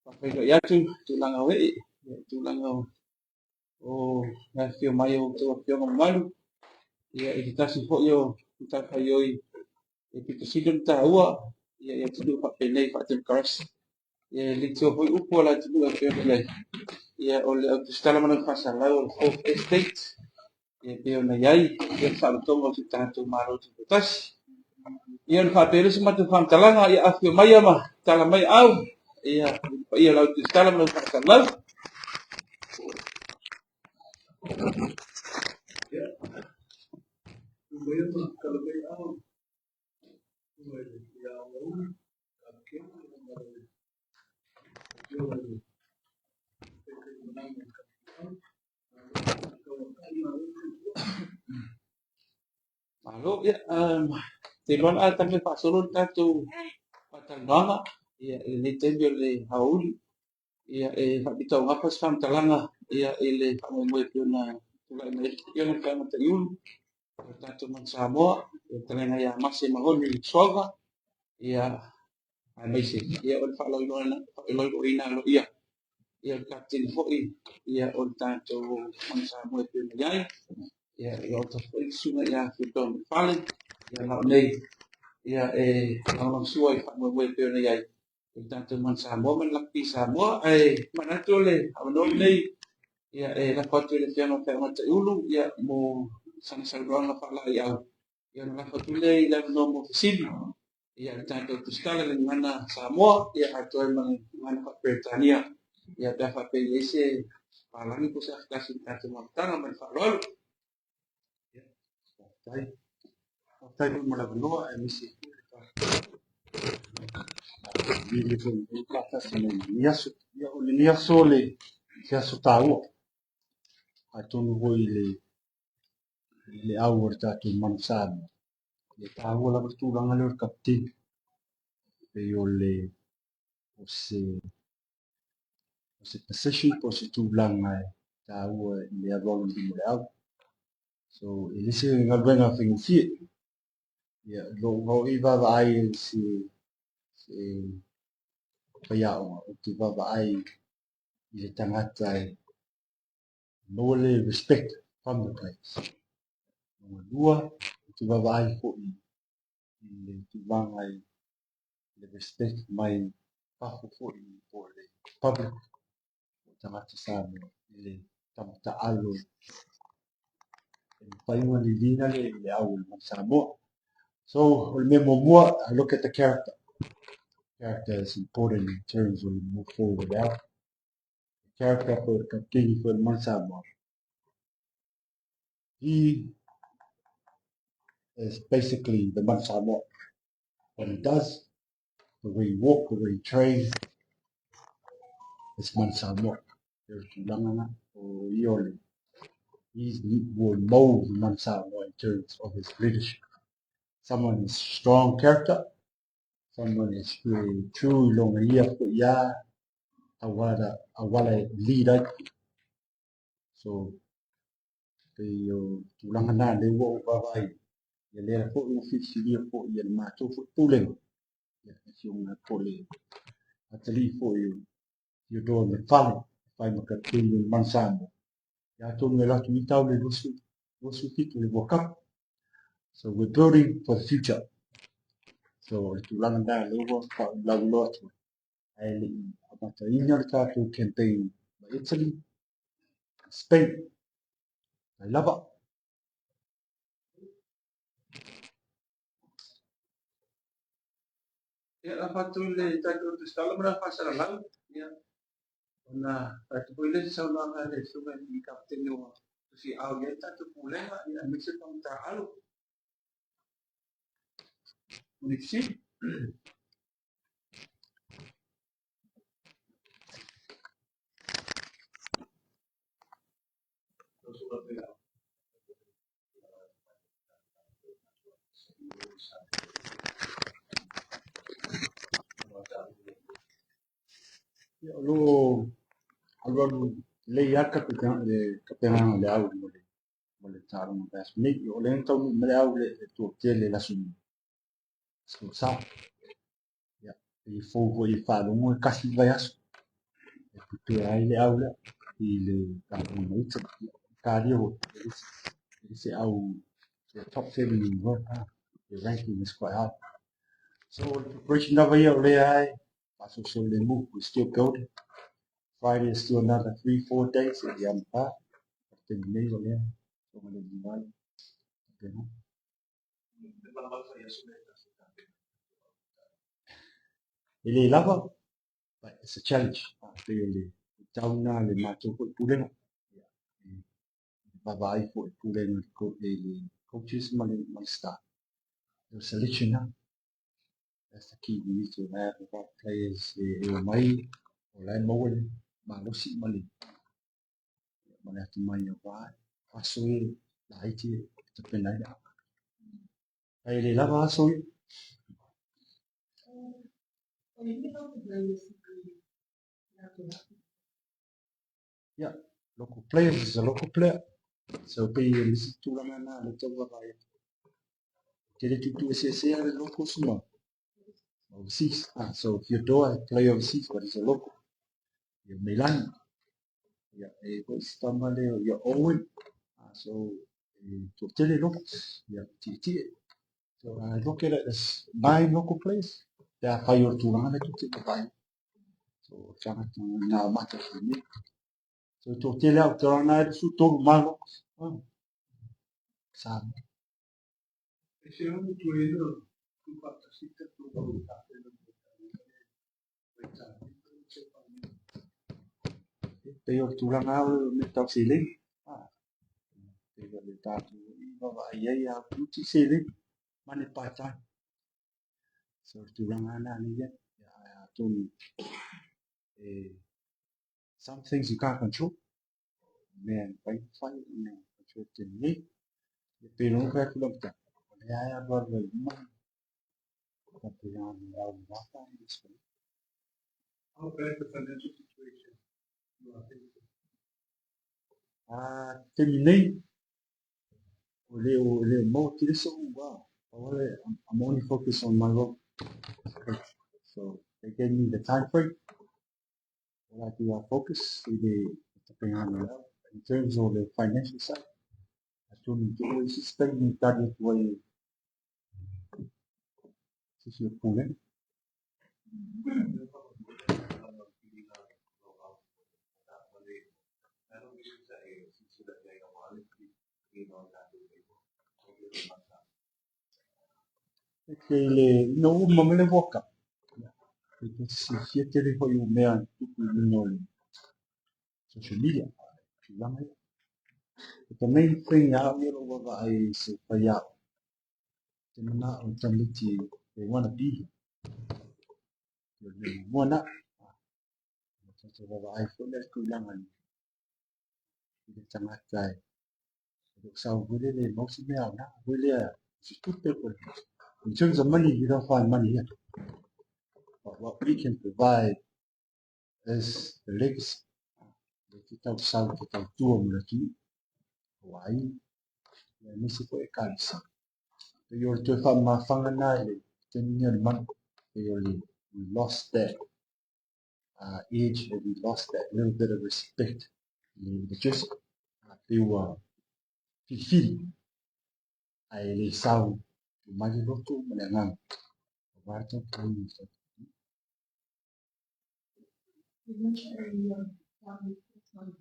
Faafeiloai atu i tulaga o ee, i tulaga o le afifio mai o outou afioga mamalu, ia i se tasi foi o matafaioi e pito sili ona taua ia i atunuu faapenei faatemokarasi. Ia e leitioa foi upu a le atunuu e pei ona i ai, ia o le autusitala ma lona faasalalau o le Fourth Estate, ia pei ona i ai le saolotoga o si o tatou Malo Tutoatasi. Ia ona faapea lea o se matou faamatalaga, ia afifio maia ma tala mai aau, ia i le paia o le autusitala ma lona faasalalau. Ia, maia ma tala mai aau, ia Aoauli, Kapikeni, ma le afioga i le Taitaimanano o le Kapikeni. Malo, ia, te iloa o le a taumafai e faasolo le tatou faatalanoaga ia, i lenei taimi o le aoauli. Ia, e faapitoaugafa se faamatalaga ia, i le faamoemoe e pei ona tulai mai ai le Afioga i le Feagaiga Taiulu o le tatou Manu Samoa, le fetalaiga ia Mase Mahoni Sualauva, ia, aemaise ia, o le faalauiloaina aloaia ia, o le Kapeteni foi ia, o le tatou Manu Samoa e pei ona i ai. Ia, e ota foi le susuga ia Theodore McFarlane, ia, ma au nei, ia, e lagolagosua i le faamoemoe e pei ona i ai i le tatou Manu Samoa ma le Lakapi Samoa. Ae manatu o le avanoa lenei, ia, e lafo atu i le Afioga i le Feagaiga Taiulu, ia, mo sana saunoaga faalaeiau, ia, ona lafo atu lea i le avanoa mo fesili, ia, le tatou tusitala i le gagana Samoa, ia, atoa ai ma le gagana faa-Peretania, ia, pe a faapea e i ai se palagi po o se afutasi i le tatou mafutaga. Ma le faaaloalo. Ia, faafetai. Faafetai foi mo le avanoa aemaise foi le tatou vili foi i faatasi mai i lenei aso. Ia, o lenei aso o le se aso taua. Atonu foi i le i le au o le tatou Manu Samoa, e taua lava le tulaga lea o le kapeteni. E pei o le o se o se position po o se tulaga e taua i le alualu i luma o le au. So, e le se galuega faigofie. Ia, lou foi vaavaai i se se faiaoga, ou te vaavaai i le tagata e maua le respect from the players. Lona lua, ou te vaavaai foi i le tulaga i le respect mai fafo foi po o le public po o tagata Samoa i le tama taalo e mafai ona liliina le au o le Manu Samoa. So, o le mea muamua, I look at the character. Character is important in terms of move forward le au. Character for le kapiteni for le Manu Samoa. He is basically the Manu Samoa. What he does, the way he walk, the way he train, is Manu Samoa. E o le tulaga na, o ia o le, he will mold the Manu Samoa in terms of his leadership. Someone is strong character, someone is very true i longa ia fo ia, auala, auala e lead ai. So, pei o tulaga na lea ua ou vaavaai, ia lea foi ua filifilia foi e le matou foi pulega, ia le afioga po o le atalii foi o Theodore McFarlane, e fai ma kapiteni o le Manu Samoa. Ia atonu e alu atu nei tau le 27 le World Cup. So we're building for the future. So o le tulaga na lea ua faalauiloa atu ai. Ae le i amataina le tatou campaign ma Italy, Spain, ai lava. Ia, lafo atu i le tatou tusitala ma le faasalalau, ia, ona fai atu foi lea o se saunoaga a le Susuga i le Kapeteni ua tusiaao i ai le tatou Pulega, ia, aemaise le taumataaalo. O ni fesili? Ia, o lo o alualu lelei lava le tapenaga o le au mo le taaloga o le vaiaso nei. O lea na taunuu mai le au i le toatele i le aso Sa. Ia, e fou foi e faalogo e tasi le vaiaso. Prepare ai le au lea i le tatou ma Italy. Italia foi e se au the top 7 in the world. The ranking is quite high. So the preparation lava ia o lea ai faasoaso le mu, we still building. Friday is still another 3-4 days e ia mata. Taimi nei o lea tonga le muai. Tena. E le lava, but it's a challenge. Pei o le tauna le matou foi pulega. Vaavaai foi pulega i le coaches ma le staff. The selection na. That's the key. We need to have the right players e o mai o la e maua le malosi ma le atamai o va aso e laiti e tapena ai le ava. Ai le lava aso ia. Yeah, local players is a local player. So pei e le isi tulaga na le tau vaavaai atu. Te le tutu e sesea le locals ma overseas. Ah, so Theodore play overseas, but he's a local. Ia Meilani. Ia, e foi si tama lea, ia Owen. Ah, so e toatele locals. Ia, tietie. So I look at it as nine local players. Te a whai o le tulaga le tute vaavaai. So tagata nā mata nei. So toatele au te rana e su tolu ma locals. Oh. Samoa. E se au tu e no, tu whakasita tu o tāpena mo tāne, se pa. Pei o le tulaga au me tau seleni. Ah. Pei o le tātou i vaavaai ai a uti seleni. Money part time. So le tulaga ana nei ia. Atonu e some things you can't control. Mea e fai fai ina control te nei. Ia pe no ka atu lau. O le ai alu alu ai uma. Ka pe ana au waka i le. How bad the financial situation you are facing? Ah, te nei, o le mo te so wow. I'm only focused on my role as coach. So they gave me the time frame. What I do, I focus i le tapengana lau. In terms of the financial side, atonu te o isi spend ni tari atu ai sisi o pulega. E te le ina uma me le World Cup. E te silafia tele foi o mea tupu i luga o le social media. Tulaga ia. But the main thing au ia lou vaavaai se fai au. Te mana'o o tamaiti they wanna be here. O le mea muamua na. Tatou vaavaai foi lea i le tulaga i le tagata e le o sau foi lele e maua se mea aoga foi lea se tupe po. In terms of money, you don't find money here. But what we can provide is the legacy. Le te tau sau te tau tua mo le atunuu. O ai, ia nisi foi ekalesia. Pei o le toe faamamafaga na i le taimi o le manu. Pei o le we lost that edge or we lost that little bit of respect i le jersey. Pei ua filifili ae le sau mai le loto ma le agaga. Aua le tau. You mentioned earlier family time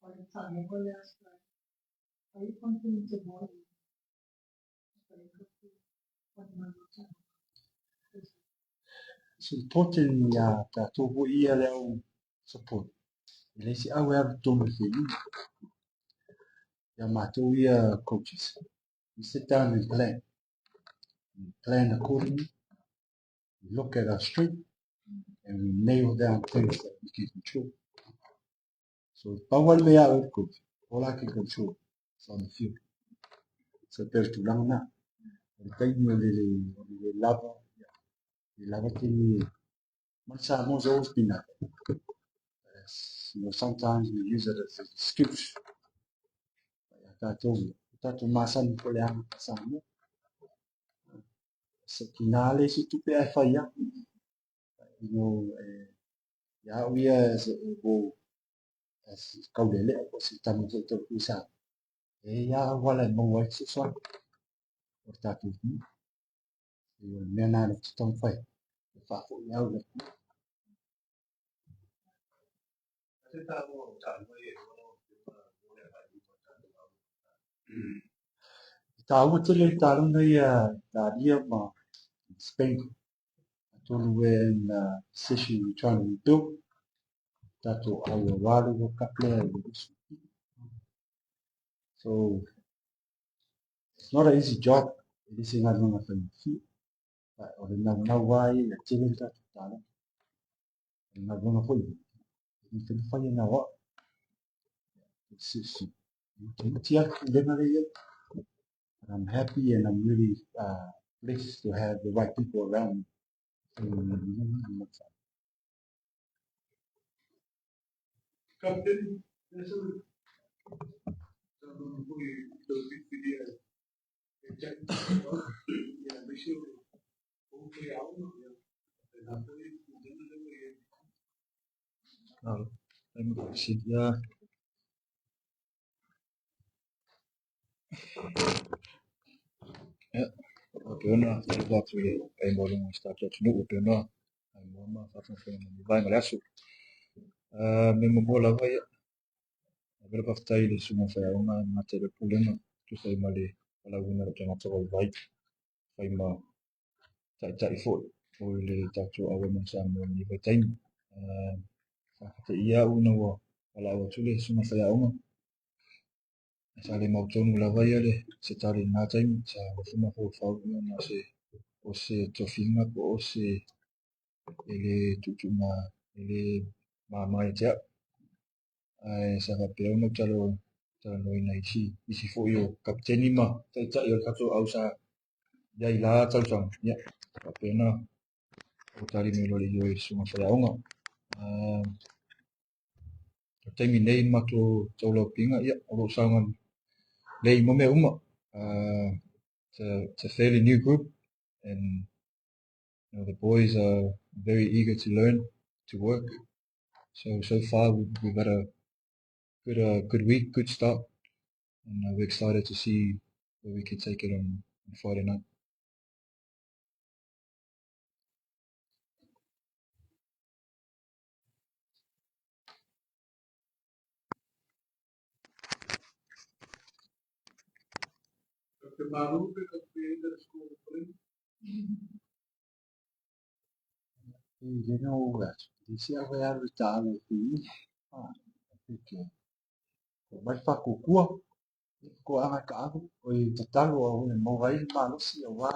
or the time over last time. Are you confident about it? One more time. It's important ia tatou foi ia le au support. E le se au e alu tonu i whenua. Ia matou ia coaches. We sit down and plan. We plan accordingly. We look at our strength and we nail down things that we can control. So pau le mea au e coach, all I can control is on the field. So pe o le tulaga na. O le taimi o le lava, le lava taimi e Man Samoa's always been that. Sometimes we use it as an excuse. Ia tatou, tatou masani po le aga Samoa. Se kina le se tupe ai fai ia. Ia au ia e ua taulelea po o se tama foi tau sa e ia auala e maua ai le fesoasoani o le tatou atunuu. O le mea lena ou te taumafai e faafoi au i le atunuu. E taua tele le taaloga ia Italia ma Spain. Atonu we're in a position we're trying to rebuild tatou au aua le World Cup lea i le 27. So it's not an easy job, e le se galuega faigofie. O le naunau lava ia ia tele le tatou taaloga. O le galuega foi e le mafai ona na o au. E itiiti lava le pulega lea e i ai. But I'm happy and I'm really blessed to have the right people around me. Captain, Nelson, saunoa foi i lau filifilia e Jack ia aemaise o le ou faiaoga ia faapena foi le pulega lea ua i ai. Malo. Faafetai mo le Ia, faapea ona faatalofa atu i le paia maualuga o si tatou atunuu e pei ona saunoa ma faafogafoga mai i vaega o le aso. Mea muamua lava ia, ave le faafetai i le susuga faiaoga e gata i le pulega tusa ai ma le valaauina o lou tagata vaivai fai ma taitai foi o le tatou auauna Samoa i lenei vaitaimi. Faafetaia au ina ua valaau atu le susuga faiaoga. Sa le mautonu lava ia le se tali i lena taimi, sa nofo mafaufau ona o se tofiga po o se e le tuutuuma e le mama ia te au. Ae sa faapea ona ou talanoaina isi foi o kapiteni ma taitai o le tatou au sa i ai la tausaga, ia faapea ona ou tali mai loa i le ioe i le susuga faiaoga. O le taimi nei i matou taulaupiga, ia, o lo o saogalelei ma mea uma. It's a fairly new group and the boys are very eager to learn, to work. So far we've had a good week, good start, and we're excited to see where we can take it on Friday night. Dr. Maru pe ka pe le school pre. E le no atu. I se au e alu i taalo e pili. Pe ke ko mai whakukua. Ko anga ka alu. O i tatalo au e maua ai le malosi auā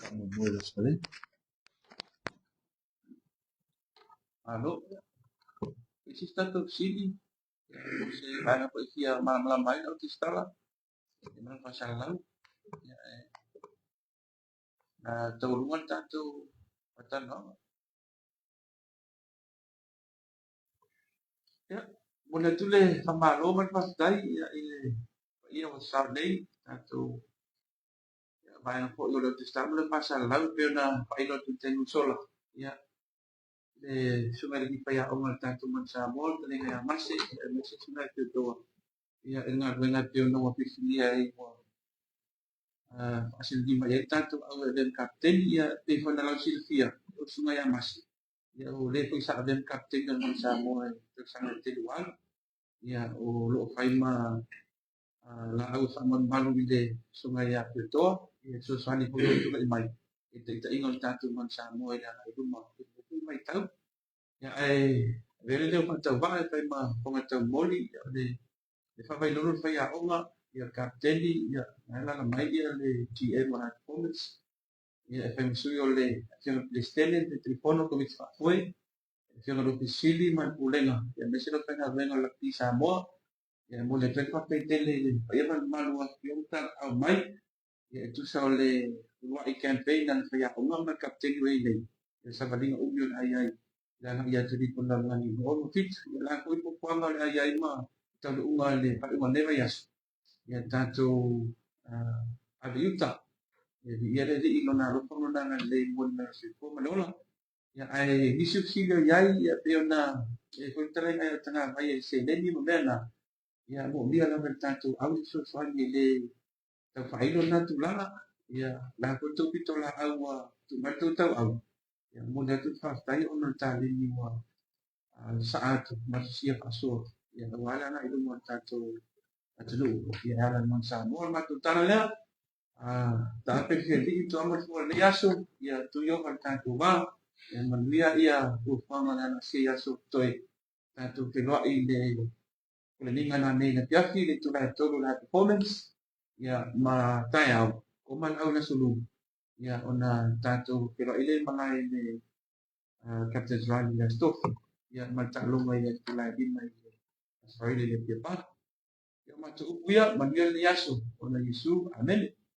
faamoemoe i le aso Faraile. Malo. I se tatou fesili, po o se vaega foi e fia malamalama ai lau resitala e ma le faasalalau. Ia, e na taualuga le tatou faatalanoaga. Ia, momoli atu le faamalo ma le faafetai ia, i le paia ua sao nei tatou ia, vaega foi o le resitala ma le faasalalau e pei ona faailo atu i le taimi ua sola. Ia, le susuga i le faiaoga o le tatou Manu Samoa, le fetalaiga ia Mase, ia, aemaise le susuga ia Theodore, ia, i le galuega e pei ona ua filifilia ai ua faasiligi mai ai le tatou au e avea ma kapiteni. Ia, e pei foi ona lausilafia, o le susuga ia Mase, ia, o le foi sa avea ma kapiteni o le Manu Samoa i tausaga e tele ua alu. Ia, o lo o fai ma laau e faamalumalu i le susuga ia Theodore, ia, fesoasoani foi o tulai mai i le taitaiga o le tatou Manu Samoa i le agai i luma i le foi matau. Ia, ae avea le leo faatauvaa e fai ma fofoga taumoli, ia, o le faavailolo le faiaoga, ia, le kapiteni, ia, na e alaala mai ia le GM o High Performance, ia, e fai ma sui o le Afioga Peresetene, le Taitaifono o le Komiti Faafoe, le Afioga i le Ofisa Sili ma le Pulega, ia, aemaise le aufaigaluega o le Rugby Samoa. Ia, e momoli atu ai le faafetai tele i le paia ma le mamalu o afifio ma talataao mai, ia, e tusa o le uluai campaign a le faiaoga ma le kapiteni ua i ai nei, ia, le savaliga umi o le ai ai le agai atu i le lalolagi 2027. Ia, la foi fuafuaga o le ai ai ma taunuuga i le faaiuga o lenei vaiaso, ia tatou ave i uta. Ia, viia le Alii i lona alofa ma lona agalelei mo le mea o le soifua ma le ola. Ia, ae nisi o fesili o i ai, ia, pei ona e foi le fetalaiga i tagavai i seleni ma mea na, ia, moomia lava e le tatou au le fesoasoani e le tau faailo lena tulaga. Ia, o le a foi le tou pitolaau ua tuu mai le tou tauau, ia, momoli atu le faafetai ona o le taleni ua sasaa atu ma le faasoa, ia, aua le agai i luma o le tatou atunuu, ia, e ala i le Manu Samoa. O le matou tala lea, taape le fealii toa ma le fua o lenei aso, ia tuioka le tatou va, ia manuia ia fuafuaga o le a se aso totoe, tatou feiloai i le Foleniga nanei i le afiafi i le itula e 3 o le high performance, ia ma taeao, koma le au i le aso Lua, ia ona tatou feiloai lea i malae i le Captain's Rally i le Aso Tofi, ia ma le taaloga i le itula e 5 i le Aso Faraile i le Apia Park. Ia o matou upu ia, manuia lenei aso, ona Iesu. Amene.